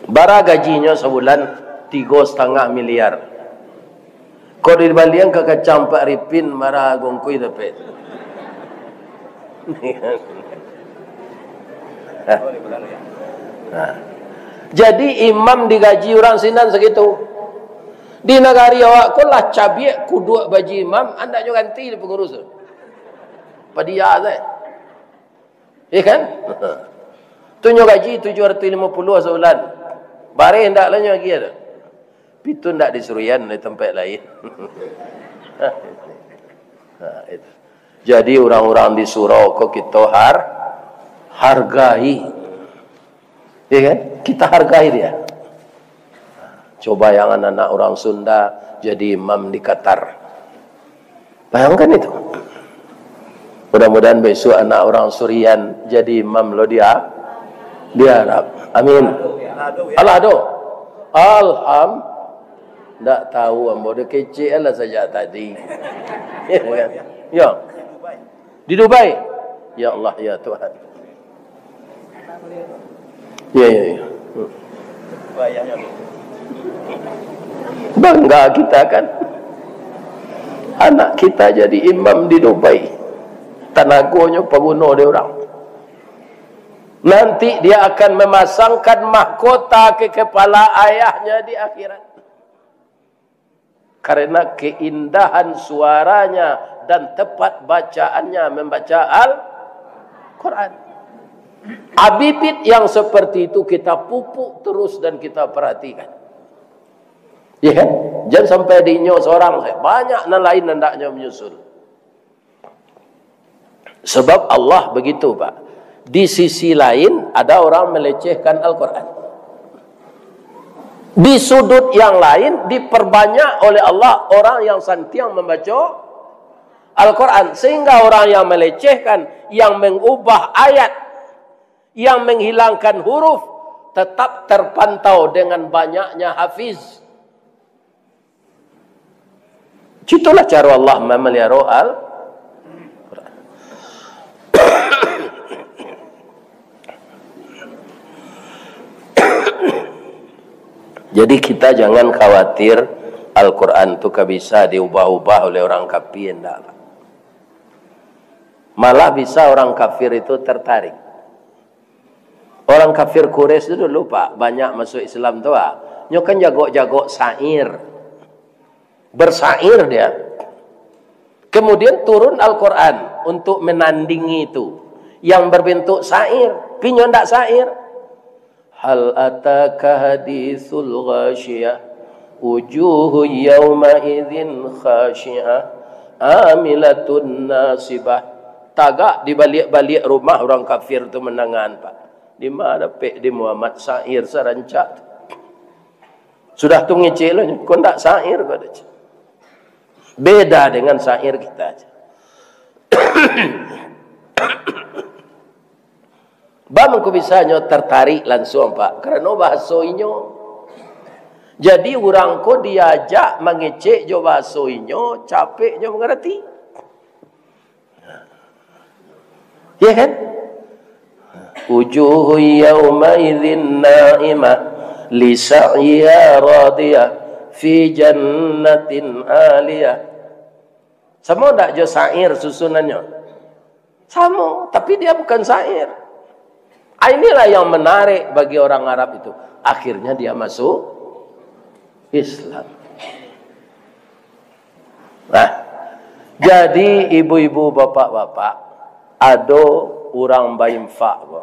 Bara gajinyo sabulan? Tigo satangah miliar. Kok dibalian ka kacang Pak Ripin, bara gongkui dapek. Nah. Jadi imam digaji urang sinan sagitu. Di nagari awak ko lah cabiak kuduak baji imam, andaknyo ganti di pangurus tu. Padia sae. Iya kan? Tu nyo gaji tujuh ratus limo puluah sabulan. Bareh ndak lah nyo agiah tu. Pitu ndak di Surian, di tampek lain. Nah, itu. Jadi urang-urang di surau ko kito har-, hargai. Iya kan? Kita hargai dia. Coba yang anak-anak orang Sunda jadi imam di Qatar. Bayangkan itu. Mudah-mudahan besok anak orang Surian jadi imam lo di A-, di Arab. Amin. Alah, doh. Alham-, ndak tahu ambo, dah kecek lah sajak tadi. Ya kan? Ya. Di Dubai. Ya Allah, ya Tuhan. Ya, ya, ya. Hmm. Bangga kita kan? Anak kita jadi imam di Dubai. Tanagonyo paguno di orang. Nanti dia akan memasangkan mahkota ke kepala ayahnya di akhirat. Karena keindahan suaranya dan tepat bacaannya membaca Al-Quran. Bibit yang seperti itu kita pupuk terus dan kita perhatikan. Ya kan? Jangan sampai di inyo seorang saja. Banyak nan lain hendaknya menyusul. Sebab Allah begitu, Pak. Di sisi lain, ada orang melecehkan Al-Quran. Di sudut yang lain, diperbanyak oleh Allah orang yang santiang membaca Al-Quran. Sehingga orang yang melecehkan, yang mengubah ayat, yang menghilangkan huruf, tetap terpantau dengan banyaknya hafiz. Itulah cara Allah memelihara Al-Quran. Jadi kita jangan khawatir Al-Quran tu ka bisa diubah-ubah oleh orang kafir, ndak. Malah bisa orang kafir itu tertarik. Orang kafir Quraisy tu dulu, Pak, banyak masuk Islam tu, Pak. Nyo kan jagok-jagok syair. Bersyair dia. Kemudian turun Al-Quran untuk menandingi itu. Yang berbentuk syair. Tapi nyo ndak syair. Hal ataka hadisul ghasyiah. Wujuhu yauma'idzin khasyiah. Amilatun nasibah. Tagak di baliak-baliak rumah urang kafir tu mandangaan, Pak. Di ma dapek di Muhammad syair sarancak tu? Sudah tu ngecek lo, "Ko ndak syair ko," dah cek. Beda dengan syair kita, cek. Baa mangko bisa nyo tertarik lansuang, Pak? Karano bahaso inyo. Jadi, urang ko diajak mangecek jo bahaso inyo, capek nyo mangarati. Ya kan? Wujuhu yauma'idzin na'imah, li sa'yiha radiyah, fi jannatin aliyah. Samo ndak jo syair susunannyo? Samo, tapi dia bukan syair. Ah, inilah yang menarik bagi orang Arab itu. Akhirnya dia masuk Islam. Nah, jadi ibu-ibu, bapak-bapak, ado urang bainfak ko.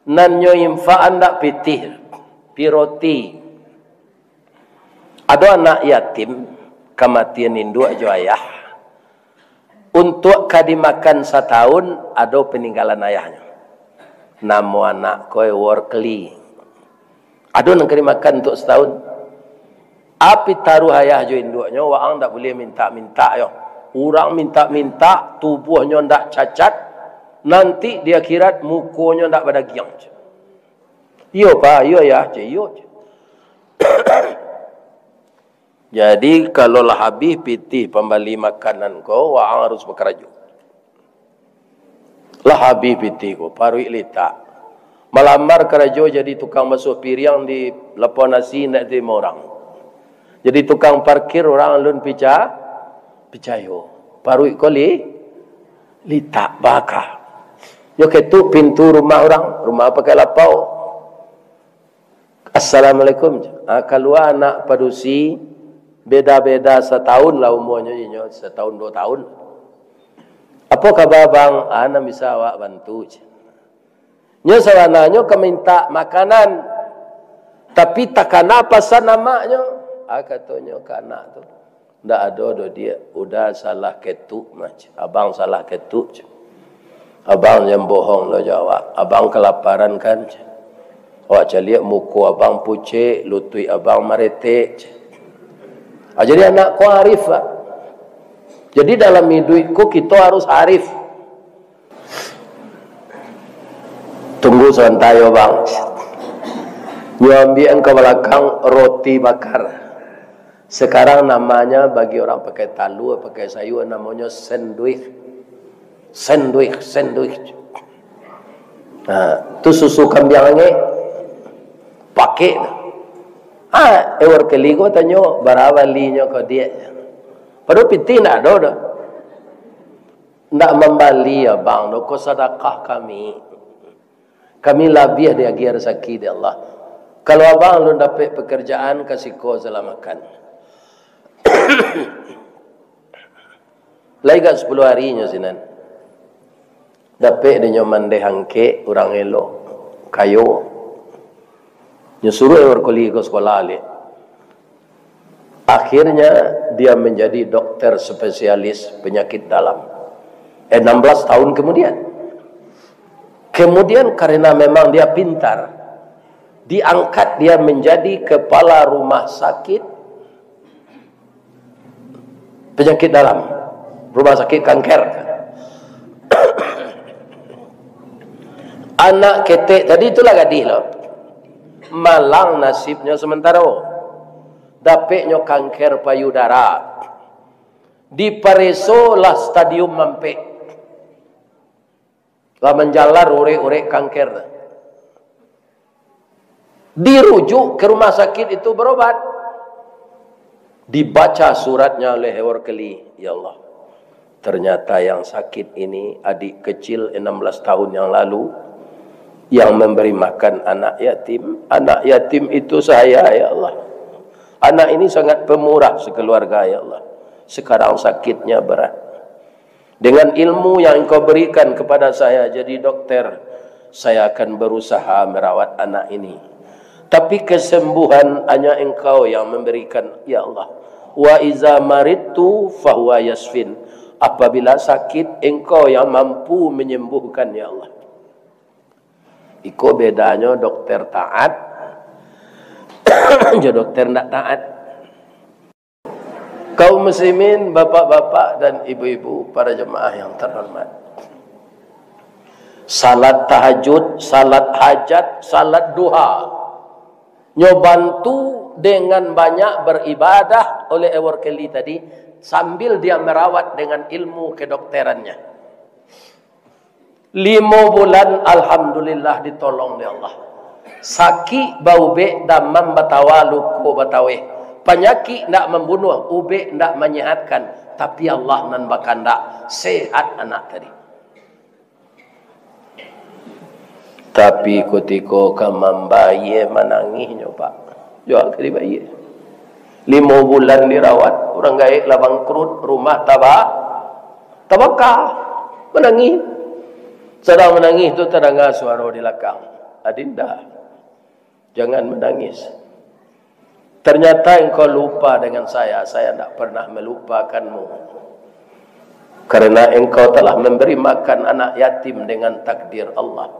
Nan nyo infak ndak pitih, pi roti. Ado anak yatim, kamatian induak jo ayah. Untuak ka dimakan satahun, ado paninggalan ayahnyo. Namo anak ko Workli. Ado nan ka dimakan untuak satahun. Api taruah ayah jo induaknyo, waang ndak buliah mintak-mintak yo. Urang mintak-mintak, tubuahnyo ndak cacat, nanti di akhirat mukonyo ndak badagiang. Iyo, Pak, iyo, Yah, cek, iyo, cek. Jadi, kalau lah habih pitih pambali makanan ko, waang harus bakarajo. Lah habih pitih ko, paruik litak. Malamar karajo jadi tukang basuah piriang di lapau nasi, indak diterimo urang. Jadi tukang parkir, urang alun pica-, picayo. Paruik ko li-, litak, bakah. Nyo ketuk pintu rumah urang, rumah pakai lapau. "Assalamualaikum." Ah, kalua anak padusi, beda-beda satahun lah umuanyo, inyo satahun duo tahun. "Apo kaba, Bang?" "Ah, nan bisa awak bantu," cek. Nyo sabananyo ka mintak makanan, tapi takana pasan amaknyo. Ah, katonyo ka anak tu. "Ndak ado doh, Diak, Uda salah ketuk mah, cek. Abang salah ketuk, cek. Abang jan bohong lo jo awak. Abang kalaparan kan, cek. Awak caliak muko abang pucek, lutuik abang maretek, cek." Ah, jadi anak ko arif, Pak. Jadi dalam iduik ko kito harus arif. "Tunggu sabanta yo, Bang." Nyo ambiak ka balakang roti bakar. Sekarang namanya bagi orang pakai talua, pakai sayur, namonyo sandwich. Sandwich, sandwich. Nah, tu susu kambiang angek. Pakek tu. Ah, Ewer Keli ko tanyo, bara balinyo ko, Diak? Padahal pitih ndak ado doh. Ndak mambali abang doh, ko sadakah kami. Kami labiah diagiah rasaki dek Allah. Kalau abang alun dapek pekerjaan, ka siko salamakan. Lai gak sapuluah arinyo sinan. Dapek dinyo mandeh angkek, urang elok, kayo. Nyo suruah Ewer Keli ko sekolah liak. Akhirnya, dia menjadi dokter spesialis penyakit dalam. Enam belas tahun kemudian. Kemudian, karena memang dia pintar, diangkat dia menjadi kepala rumah sakit penyakit dalam, rumah sakit kanker. Anak ketek tadi itulah gadih lo. Malang nasibnyo sementaro. Dapeknyo kanker payudara. Dipareso lah stadium ampek. Lah manjalar urek-urek kanker tu. Dirujuk ke rumah sakit itu berobat. Dibaca suratnya oleh Ewer Keli, "Ya Allah, ternyata yang sakit ini adik kecil enam belas tahun yang lalu, yang memberi makan anak yatim. Anak yatim itu saya, ya Allah. Anak ini sangat pemurah sekeluarga, ya Allah. Sekarang sakitnya berat. Dengan ilmu yang Engkau berikan kepada saya jadi dokter, saya akan berusaha merawat anak ini. Tapi kesembuhan hanya Engkau yang memberikan, ya Allah. Wa iza maridtu fahuwa yasfin. Apabila sakit, Engkau yang mampu menyembuhkan, ya Allah." Iko bedanyo dokter taat jo dokter ndak taat. Kaum muslimin, bapak-bapak dan ibu-ibu, para jemaah yang terhormat. Salat tahajud, salat hajat, salat duha. Nyo bantu dengan banyak beribadah oleh Ewer Keli tadi, sambil dia merawat dengan ilmu kedokterannya. Limo bulan, alhamdulillah, ditolong dek Allah. Sakik baubek, damam batawa, luko bataweh. Panyakik ndak mambunuah, ubek ndak manyehatkan, tapi Allah nan bakandak, sehat anak tadi. Tapi kutiko ka mambayie, manangihnyo, Pak. Juo ka dibayie. Limo bulan dirawat, urang gaek lah bangkrut, rumah taba-, tabaka. Manangih. Sadang manangih tu, tadanga suaro di lakang, "Adinda, jangan menangis. Ternyata engkau lupa dengan saya, saya ndak pernah melupakanmu. Karena engkau telah memberi makan anak yatim dengan takdir Allah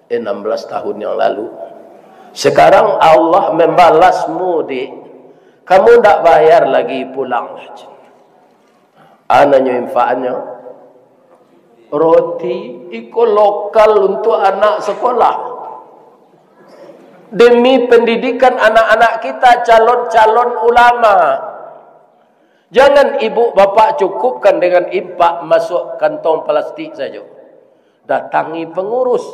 enam belas tahun yang lalu. Sekarang Allah membalasmu, Dik. Kamu ndak bayar lagi, pulanglah." Anaknyo infakannyo roti, iko lokal untuk anak sekolah. Demi pendidikan anak-anak kita calon-calon ulama. Jangan ibu bapak cukupkan dengan infak masuk kantong plastik sajo. Datangi pengurus,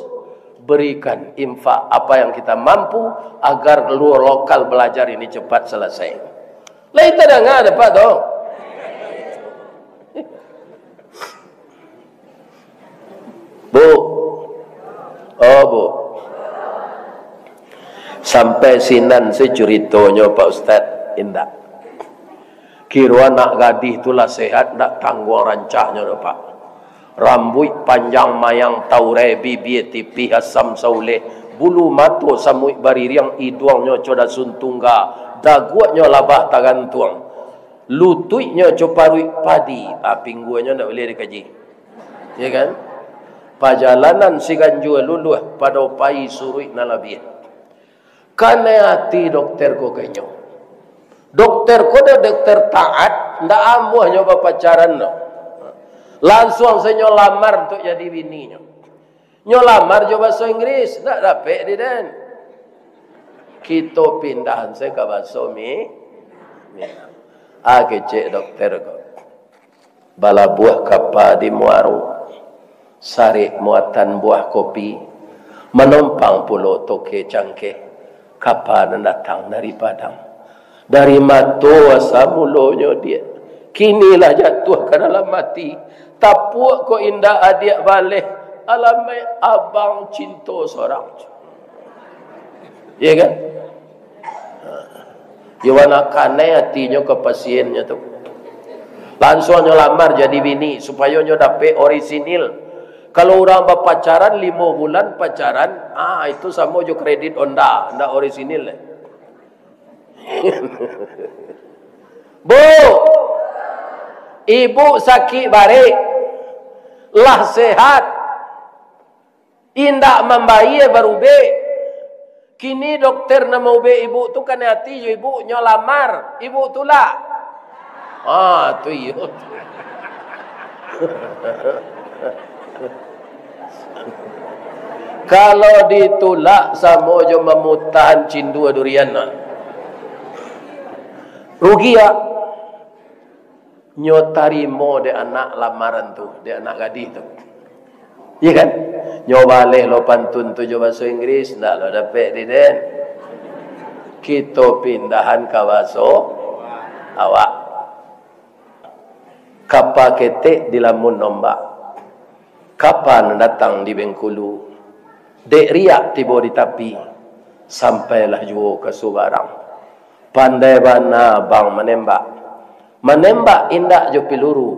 berikan infak apa yang kita mampu agar lo-, lokal belajar ini cepat selesai. Lai tadanga dek Pak tu? Bu. Oh, Bu. Sampai sinan se curitonyo, Pak Ustaz? Indak. Kiro anak gadih tu lah sehat, ndak tangguang rancahnyo doh, Pak. Rambuik panjang mayang taurai, bibia tipih asam sauleh, bulu mato samuik baririang, iduangnyo co dasun tungga, daguaknyo labah tagantuang, lutuiknyo co paruik padi, ah, pingguangnyo ndak buliah dikaji. Ya kan? Pajalanan siganjua luluah, pado pai suruik nan labiah. Kanai ati dokter ko ka inyo. Dokter ko dah dokter taat, ndak amuah nyo bapacaran tu. Lansuang se nyo lamar untuak jadi bininyo. Nyo lamar jo baso Inggris, ndak dapek di den. Kito pindahan se ka baso Mi-, Minang. Ah, kecek dokter ko. Balabuah kapa di muaro, sarek muatan buah kopi, manompang pulo toke cangkeh. Kapa nan datang dari Padang? Dari mato asa mulonyo, Diak. Kini lah jatuah ka dalam ati. Tapuak kok indak adiak baleh. Alamaik abang cinto sorang. Iya kan? Yo, bana kanai atinyo ka pasiennyo tu. Lansuang nyo lamar jadi bini, supayo nyo dapek orisinil. Kalau urang bapacaran limo bulan pacaran, ah, itu samo jo kredit Honda, ndak orisinil. Bu, ibu sakik barek, lah sehat, indak mambayie barubek. Kini dokter nan maubek ibu tu kanai ati jo ibu, nyo lamar, ibu tulak. Ah, tu iyo. Kalau ditulak, samo jo mamutahan cindua durian lah. Rugi, ah. Nyo tarimo dek anak lamaran tu, dek anak gadih tu. Iya kan? Nyo baleh lo pantun tu jo baso Inggris, ndak lo dapek di den. Kito pindahan ka baso awak. Kapa ketek dilamun ombak. Kapa nan datang di Bengkulu. Dek riak tibo di tapi, sampailah juo ka subarang. Pandai bana abang manembak. Manembak indak jo piluru,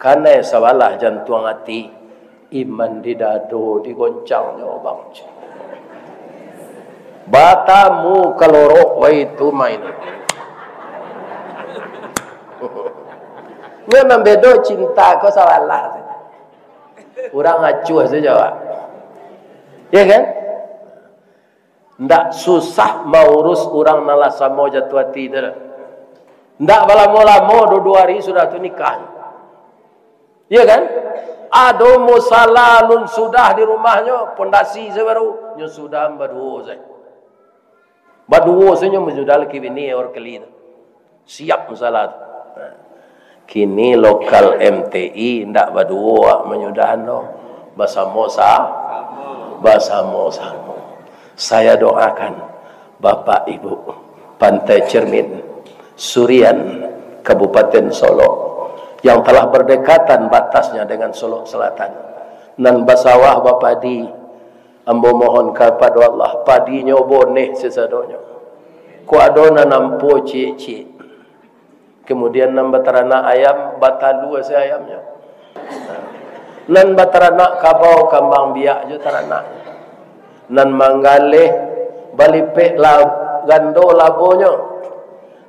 kanai sabalah jantuang ati. Iman di dado digoncangnyo, bang. Batamu kalorok wai tu main. Nyo nan bedo cinta ko sabalah. Urang acuah sajo, Pak. Ya kan? Ndak susah maurus urang nan lah samo jatuah ati tu doh. Ndak balamo-lamo, duo-duo ari sudah tu nikah. Iya kan? Ado musala alun sudah di rumahnyo, pondasi sajo baru, nyo sudah baduo sajo. Baduo sajo nyo manyudah laki bini, or keli tu. Siap musala tu. Kini lokal M T I ndak baduo manyudahan doh. Basamo sa-, basamo-samo. Saya doakan Bapak Ibu, Pantai Cermin, Surian, Kabupaten Solok, yang telah berdekatan batasnya dengan Solok Selatan, nan basawah bapadi, ambo mohon kapado Allah, padinyo boneh sasadonyo. Kok ado nan ampo ciek-ciek. Kemudian nan bataranak ayam, batalua se ayamnyo. Nan bataranak kabau, kambang biak jo taranak. Nan manggaleh, balipek la-, gando labonyo.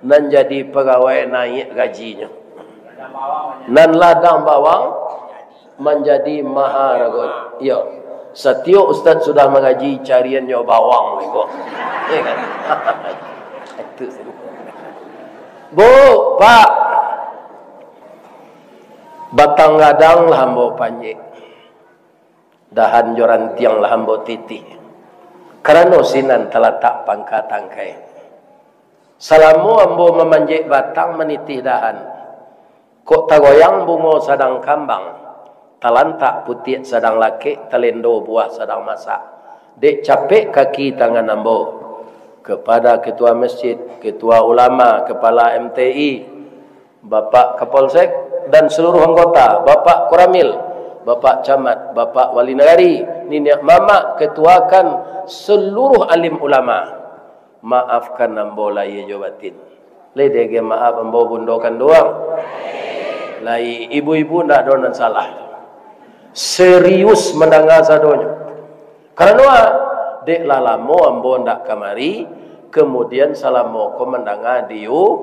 Nan jadi pagawai, naiak gajinyo. Nan ladang bawang, manjadi maharago. Iyo. Satiok ustaz sudah mangaji, cariannyo bawang iko. Iyo kan? Itu. Bu, Pak. Batang gadang lah ambo panjek. Dahan jo rantiang lah ambo titih. Karano sinan talatak pangka tangkai. Salamo ambo mamanjek batang, manitih dahan, kok tagoyang bungo sadang kambang, talantak putiak sadang lakek, talendo buah sadang masak. Dek capek kaki tangan ambo. Kepada ketua masjid, ketua ulama, kepala M T I, Bapak Kapolsek, dan seluruh anggota, Bapak Koramil, Bapak Camat, Bapak Wali Nagari, niniak mamak, ketuakan seluruh alim ulama. Maafkan ambo lahia jo batin. Lai dek maaf ambo bundo kanduang. Lai ibu-ibu ndak ado nan salah. Serius mandanga sadonyo. Karano, dek lah lamo ambo ndak kamari, kemudian salamo ko mandanga di You-,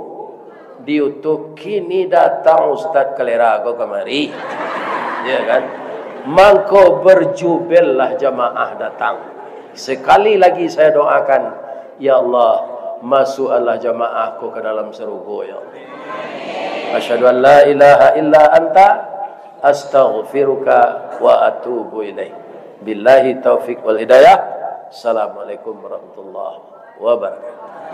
di YouTube, kini datang Ustaz Kalera ko kamari. Ya kan? Mangko berjubellah jamaah datang. Sekali lagi saya doakan, ya Allah, masukkanlah jamaah ko ke dalam sarugo, ya Allah. Asyhadu an la ilaha illa anta, astaghfiruka wa atubu ilaik. Billahi taufik wal hidayah. Assalamualaikum warahmatullahi wabarakatuh.